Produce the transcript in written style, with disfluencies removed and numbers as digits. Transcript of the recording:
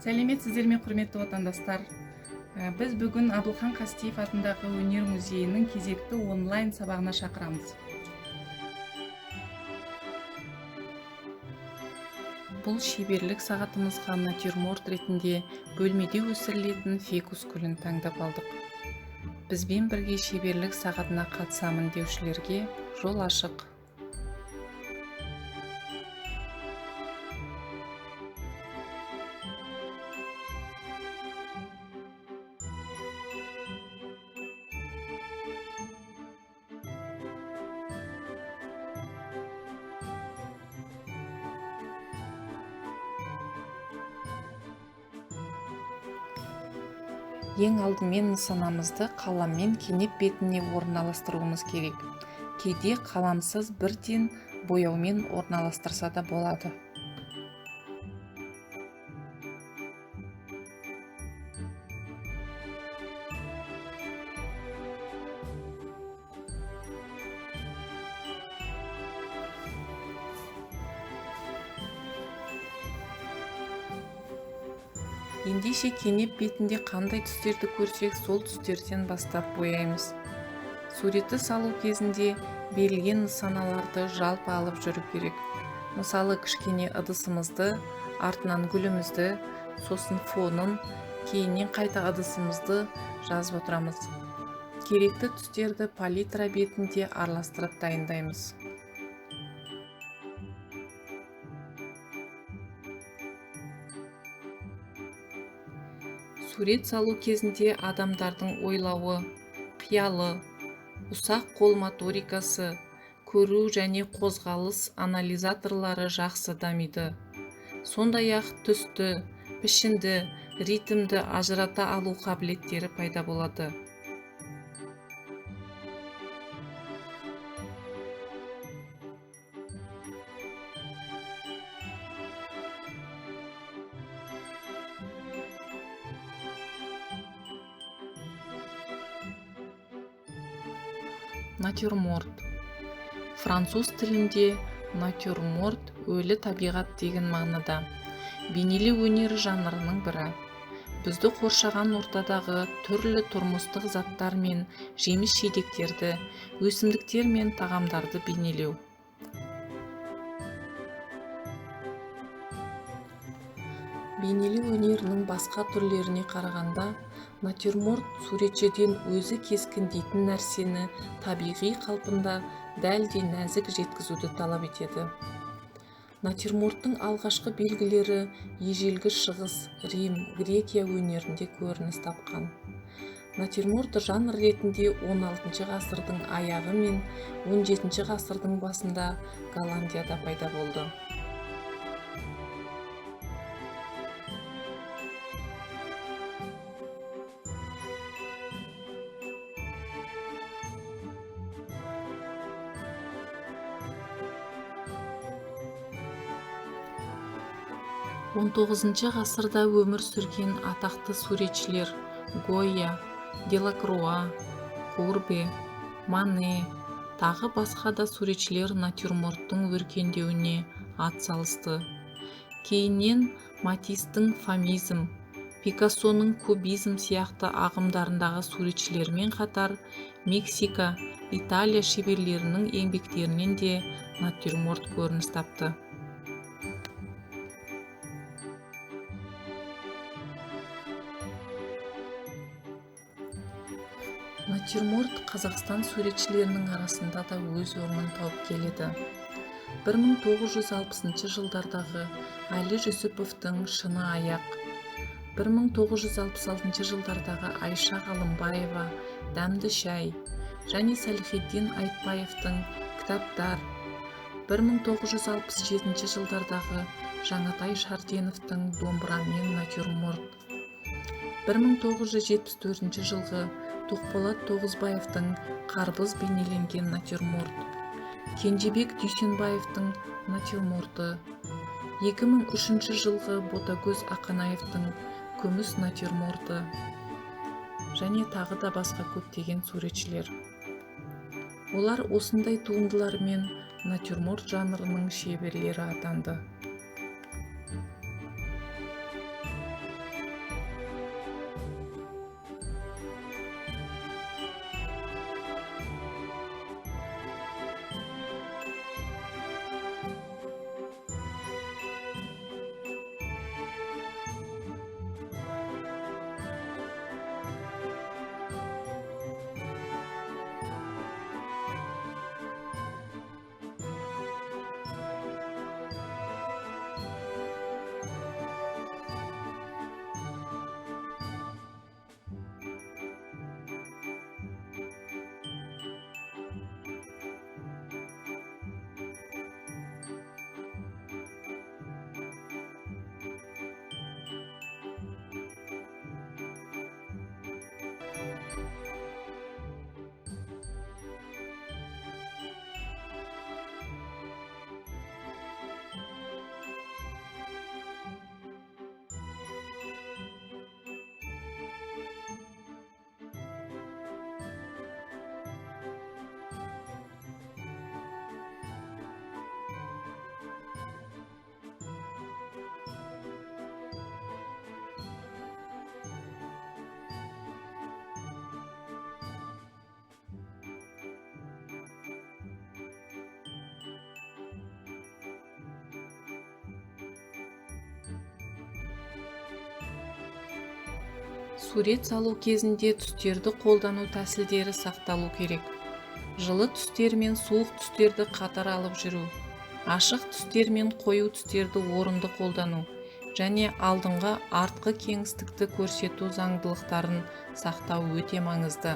Сәлеметсіздер ме, құрметті отандастар! Біз бүгін Абылхан Қастеев атындағы өнер музейінің кезекті онлайн сабағына шақырамыз. Бұл шеберлік сағатымызға натюрморт ретінде бөлмеде өсірілетін фикус гүлін таңдап алдық. Бізбен бірге шеберлік сағатына қатысамын деушілерге жол ашық. Ең алдымен нысанамызды қаламмен кенеп бетіне орналастыруымыз керек. Кейде қаламсыз бірден бояумен орналастырса да болады. Ендеше кенеп бетінде қандай түстерді көрсек, сол түстерден бастап бояймыз. Суретті салу кезінде берілген нысаналарды жалпы алып жүру керек. Мысалы, кішкене ыдысымызды, артынан гүлімізді, сосын фонын, кейіннен қайта ыдысымызды жазып отырамыз. Керекті түстерді палитра бетінде араластырып дайындаймыз. Сурет салу кезінде адамдардың ойлауы, қиялы, ұсақ қол моторикасы, көру және қозғалыс анализаторлары жақсы дамиды. Сондай-ақ түсті, пішінді, ритмді ажырата алу қабілеттері пайда болады. Натюрморт. Француз тілінде натюрморт өлі табиғат деген мағынада. Бейнелеу өнері жанрының бірі. Бізді қоршаған ортадағы түрлі тұрмыстық заттар мен жеміс-жидектерді, өсімдіктер мен тағамдарды бейнелеу. Бейнелеу өнерінің басқа түрлеріне қарағанда, натюрморт суретшіден өзі кескіндейтін нәрсені табиғи қалпында дәл де нәзік жеткізуді талап етеді. Натюрморттың алғашқы белгілері ежелгі Шығыс, Рим, Грекия өнерінде көрініс тапқан. Натюрморт жанр ретінде 16 ғасырдың аяғы мен 17 ғасырдың басында Голландияда пайда болды. Он тоғызыншы ғасырда өмір сүрген атақты суретшілер Гойя, Делакруа, Курбе, Мане, тағы басқа да суретшілер натюрморттың өркендеуіне ат салысты. Кейіннен Матистің фавизм, Пикассоның кубизм сияқты ағымдарындағы суретшілермен қатар Мексика, Италия шеберлерінің еңбектерінен де натюрморт көрініс тапты. Натюрморт Қазақстан суретшілерінің арасында да өз орнын тауып келеді. 1960 жылдардағы Әлі Жүсіповтің Шыны аяқ, 1966 жылдардағы Айша Ғалымбаева Дәмді шай және Салихиддин Айтбаевтың Кітаптар, 1967 жылдардағы Жаңатай Шарденовтың Домбырамен натюрморт, 1974 жылғы Тоқболат Тоғызбаевтың Қарбыз бейнеленген натюрморт, Кенжебек Дүйсенбаевтың натюрморты, 2003 жылғы Ботагөз Ақанаевтың Күміс натюрморты және тағы да басқа көптеген суретшілер. Олар осындай туындылармен натюрморт жанрының шеберлері атанды. Сурет салу кезінде түстерді қолдану тәсілдері сақталу керек. Жылы түстер мен суық түстерді қатар алып жүру, ашық түстер мен қою түстерді орынды қолдану және алдыңғы, артқы кеңістікті көрсету заңдылықтарын сақтау өте маңызды.